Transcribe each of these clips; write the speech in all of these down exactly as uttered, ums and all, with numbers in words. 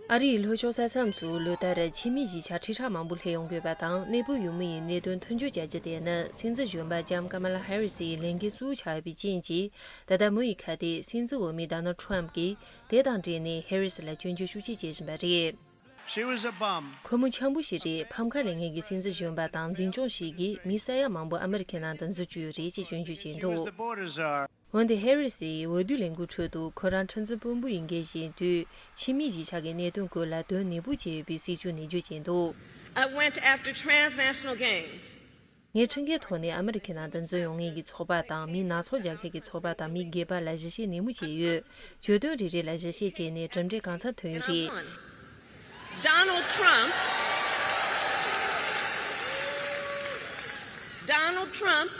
ཨ་རིའི་ལྷོ་ཕྱོགས་ས་མཚམས་སུ་ལོ་ལྟར་ཕྱི་མི་གཞིས་ཆགས་ཁྲི་ཕྲག་མང་པོ་སླེབས་ཡོང་དགོས་པ་དང་། གནས་སྤོ་ཡུལ་མི་ཡི་གནད་དོན་མཐུན་སྦྱོར་བྱ་རྒྱུ་དེ་ནི་སྲིད་འཛིན་གཞོན་པ་ལྕམ་ཀ་མ་ལ་ཧེ་རི་སི་ཡི་ལས་འགན་གཙོ་བོ་ཆགས་ཡོད་པའི་རྐྱེན་གྱིས། ད་ལྟ་མི་ཡི་ཁ་གཏད་སྲིད་འཛིན་འོས་མི་ཌོ་ནལ་ཌི་ཊརམ་གྱིས་དེ་དང་འབྲེལ་ནས་ཧེ་རི་སི་ལ་སྐྱོན་བརྗོད་ཤུགས་ཆེ་བྱེད་བཞིན་པ་རེད། She was a bum. ཁོ་མོ་འཆམ་པོ་ཞིག་རེད། ཕམ་ཁ་ལེན་མཁན་གྱི་སྲིད་འཛིན་གཞོན་པ་དང་འཛིན་སྐྱོང་ཞིག་གིས་མི་ས་ཡ་མང་པོ་ཨ་མི་རི་ཁའི་ནང་དུ་འཛུལ་བཅུག་ཡོད་རེད་ཅེས་སྐྱོན་བརྗོད་བྱས་འདུག་འོན་ཏེ་ཧེ་རི་སིའི་འོས་བསྡུ་ལས་འགུལ་ཁྲོད་དུ་ཁོ་རང་ཁྲི་འཛིན་དཔོན་པོ་ཡི་འགན་བཞེས་དུས། ཕྱི་མི་གཞིས་ཆགས་ཀྱི་གནད་དོན་སྐོར་ལ་དོན་ནན་པོ་བྱས་ཡོད་པའི་སྲིད་བྱུས་ནས་བརྗོད་བྱས་འདུག I went after transnational gains. ངས་ཁྲིམས་འགལ་ཐོག་ནས་ཨ་མི་རི་ཁའི་ནང་དུ་འཛུལ་ཡོང་མཁན་གྱི་ཚོགས་པ་དང་། མིའི་ནག་ཚོང་རྒྱག་མཁན་གྱི་ཚོགས་པ་དང་མིའི་སྒེར་པ་ལ་ཞིབ་བཤེར་ནན་མོ་བྱས་ཡོད། གྱོད་དོན་རེ་རེ་ལ་ཞིབ་བཤེར་བྱས་ནས་གྲུབ་འབྲས་གང་འཚམ་ཐོན་ཡོད་རེད། Donald Trump, Donald Trump,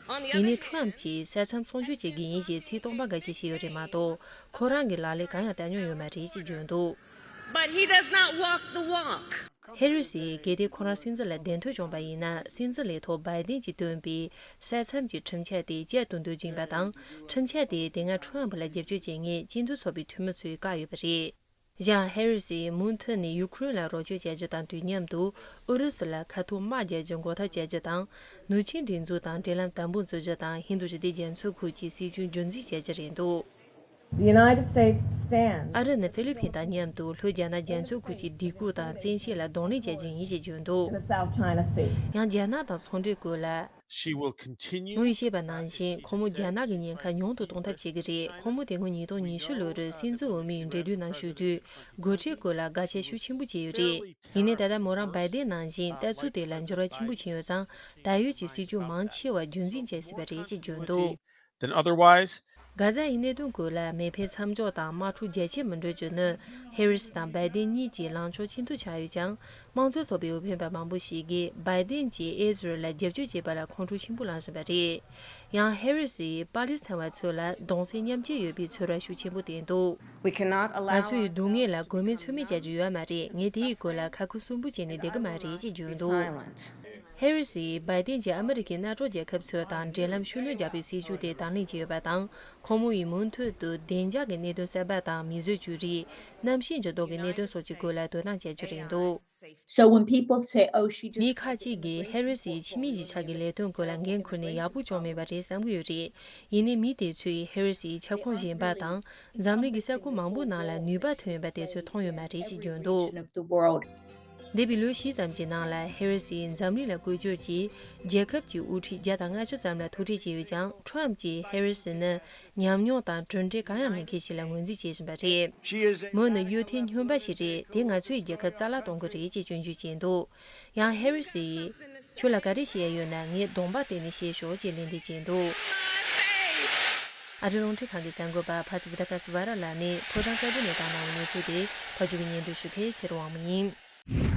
on the other ཡིན་ནའི། hand, ཊརམ་གྱིས་ས་མཚམས་སྲུང་སྐྱོབ་བྱེད་ཀྱི་ཡིན་ཞེས་ཚིག་སྟོང་པ་འགའ་ཞིག་བཤད་ཡོད་རེད་མ་གཏོགས། ཁོ་རང་གི་ལག་ལེན་གང་ཡང་བསྟར་མྱོང་ཡོད་མ་རེད་ཅེས་བརྗོད་འདུག But he does not walk the walk. ཧེ་རི་སིས་གལ་ཏེ་ཁོ་རང་སྲིད་འཛིན་ལ་གདན་ཐོབ་བྱུང་བ་ཡིན་ན། སྲིད་འཛིན་ལས་ཐོག་བའི་ཌེན་གྱིས་བཏོན་པའི་ས་མཚམས་ཀྱི་ཁྲིམས་འཆར་དེ་བསྐྱར་དུ་འདོན་རྒྱུ་ཡིན་པ་དང་། ཁྲིམས་འཆར་དེ་དེ་སྔ་ཊརམ་ལ་རྒྱབ་སྐྱོར་བྱེད་མཁན་སྤྱི་མཐུན་ཚོགས་པའི་འཐུས་མི་ཚོས་བཀག་ཡོད་པ་རེད། ཡང་ཧེ་རི་སིས་མུ་མཐུད་ནས་ཡུ་ཁུ་རེན་ལ་རོགས་སྐྱོར་བྱ་རྒྱུ་དང་དུས་མཉམ་དུ་ཨུ་རུ་སུ་ལ་ཁ་ཐོར་དམག་རྒྱག་རྒྱུ་འགོག་ཐབས་བྱ་རྒྱུ་དང་། ནུབ་ཆིངས་སྒྲིག་འཛུགས་དང་འབྲེལ་ལམ་དམ་པོ་འཛུགས་རྒྱུ་དང་། ཧིན་རྡུ་ཞི་བདེ་རྒྱ་མཚོའི་ཁུལ་གྱི་སྲིད་བྱུས་རྒྱུན་འཛིན་བྱ་རྒྱུ་རེད་འདུག The United States stands. ཨ་རི་ནི་ཧྥི་ལི་ཕིན་དང་མཉམ་དུ་ལྷོ་རྒྱ་ནག་རྒྱ་མཚོའི་ཁུལ་གྱི་སྡིགས་སྐུལ་དང་བཙན་ཤེད་ལ་གདོང་ལེན་བྱ་རྒྱུ་ཡིན་ཞེས་བརྗོད་འདུག In the South China Sea. ཡང་རྒྱ་ནག་དང་ཚོང་འབྲེལ་སྐོར་ལ། She will continue. མོ་ཡིས་བཤད་པ་ནང་བཞིན། ཁོ་མོ་རྒྱ་ནག་གི་ཉེན་ཁ་ཉུང་དུ་གཏོང་ཐབས་བྱེད་ཀྱི་རེད། ཁོ་མོ་དེ་སྔོན་ཉིས་སྟོང་ཉི་ཤུ་ལོར་སྲིད་འཛིན་འོས་མིའི་འབྲེལ་མཐུད་ནང་ཞུགས་དུས། སྒོ་ཁྲལ་སྐོར་ལ་དགག་བྱ་ཤུགས་ཆེན་པོ་བྱས་ཡོད་རེད། ཡིན་ནའི་ད་ལྟ་མོ་རང་བའི་ཌེན་ནང་བཞིན་ལྟ་ཚུལ་དེ་ལ་འགྱུར་བ་ཆེན་པོ་ཕྱིན་ཡོད་ཙང་། ད་ཡོད་ཀྱི་སྲིད་བྱུས་མང་ཆེ་བ་རྒྱུན་འཛིན་བྱེད་སྲིད་པ་རེད་ཅེས་བརྗོད་འདུག Then otherwise, གྷ་ཛ་ཡི་གནད་དོན་སྐོར་ལ་མེ་འཕེན་མཚམས་འཇོག་དང་དམག་འཁྲུག་རྒྱ་ཆེར་མི་འགྲོ་རྒྱུ་ནི་ཧེ་རི་སི་དང་བའི་ཌེན་གཉིས་ཀྱི་ལངས་ཕྱོགས་ཆེན་པོ་ཆགས་ཡོད་ཀྱང་། དམངས་གཙོ་ཚོགས་པའི་འོས་འཕེན་པ་མང་པོ་ཞིག་གིས་བའི་ཌེན་གྱིས་ཨི་ཟི་རལ་ལ་རྒྱབ་སྐྱོར་བྱེད་པ་ལ་ཁོང་ཁྲོ་ཆེན་པོ་ལངས་བཞིན་པ་རེད། ཡང་ཧེ་རི་སིས་པ་ལི་སི་ཐན་བ་ཚོ་ལ་གདུང་སེམས་མཉམ་སྐྱེད་ཡོད་པའི་ཚོར་བ་ཤུགས་ཆེན་པོ་བསྟན་འདུག We cannot allow ང་ཚོ་ཡི་སྡུག་བསྔལ་ལ་མགོ་མེད་མཚོན་མེད་བྱ་རྒྱུ་ཡོད་མ་རེད། ངས་དེ་ཡི་སྐོར་ལ་ཁ་ཁུ་སིམ་པོ་བྱས་ནས་བསྡད་ཀྱི་མ་རེད་ཅེས་བརྗོད་འདུག Silent. ཧེ་རི་སིས་བའི་ཌེན་གྱིས་ཨ་མི་རི་ཀའི་མནའ་གྲོགས་རྒྱལ་ཁབ་ཚོ་དང་འབྲེལ་ལམ་ཤུགས་སྣོན་རྒྱག་པའི་སྲིད་བྱུས་དེ་དང་ལེན་བྱས་ཡོད་པ་དང་། ཁོང་མོ་ཡིས་མུ་མཐུད་དུ་བདེ་འཇགས་ཀྱི་གནད་དོན་གསར་པ་དང་། མིས་བཟོས་བཅོས་རིག་གནམ་གཤིས་འགྱུར་ལྡོག་གི་གནད་དོན་སོགས་ཀྱི་སྐོར་ལ་དོ་སྣང་བྱ་རྒྱུ་རེད་འདུག So when people say, "Oh, she just མི་ཁ་ཅིག་གིས་ཧེ་རི་སིས་ཕྱི་མི་གཞིས་ཆགས་ཀྱི་ལས་དོན་སྐོར་ལ་འགན་འཁུར་ནས་ཡག་པོ་བྱུང་མེད་པ་རེད་བསམ་གྱི་ཡོད་རེད། ཡིན་ནའི་མི་དེ་ཚོས་ཧེ་རི་སིའི་ཁྱབ་ཁོངས་གཞན་པ་དང་། འཛམ་གླིང་གི་ས་ཁུལ་མང་པོའི་ནང་ལ་ནུས་པ་ཐོན་ཡོད་པ་དེ་ཚོས་མཐོང་ཡོད་མ་རེད་ཅེས་བརྗོད་འདུག Of the world. འདས་པའི་ལོ་བཞི་ཙམ་གྱི་ནང་ལ་ཧེ་རི་སིས་འཛམ་གླིང་ལ་བཀོད་སྒྱུར་གྱིས་རྒྱལ་ཁབ་ཀྱི་དབུ་ཁྲིད་བརྒྱ་དང་ལྔ་བཅུ་ཙམ་ལ་ཐུག་འཕྲད་བྱས་ཡོད་ཀྱང་། ཊརམ་གྱིས་ཧེ་རི་སི་ནི་ཉམས་མྱོང་དང་གྲུབ་འབྲས་གང་ཡང་མེད་མཁན་ཞིག་ལ་ངོས་འཛིན་བྱེད་བཞིན་པ་རེད། She is a མོ་ནི་གཡོ་ཐལ་སྨྱོན་པ་ཞིག་རེད། དེ་ང་ཚོའི་རྒྱལ་ཁབ་རྩ་བརླག་གཏོང་གི་རེད་ཅེས་སྐྱོན་བརྗོད་བྱས་འདུག་ཡང་ཧེ་རི་སི་ཡིས། ཁྱོད་ལ་ག་རེ་བཤད་ཡ་ཡོད་ན་ངས་གདོང་པ་བསྟན་ནས་བཤད་ཤོག་ཅེས་ལན་འདེབས་བྱས་འདུག་ཨ་རི་རླུང་འཕྲིན་ཁང་གི་གསར་འགོད་པ་ཕ་སི་བི་ཏ་ཀ་སི་ཝ་ར་ལགས་ནས་ཕོ་བྲང་དཀར་པོ་ནས་བཏང་གནང་བའི་གནས་ཚུལ་དེ་ཕབ་སྒྱུར་གྱིས་སྙན་སྒྲོན་ཞུ་མཁན་ཚེ་རིང་དབང་མོ་ཡིན།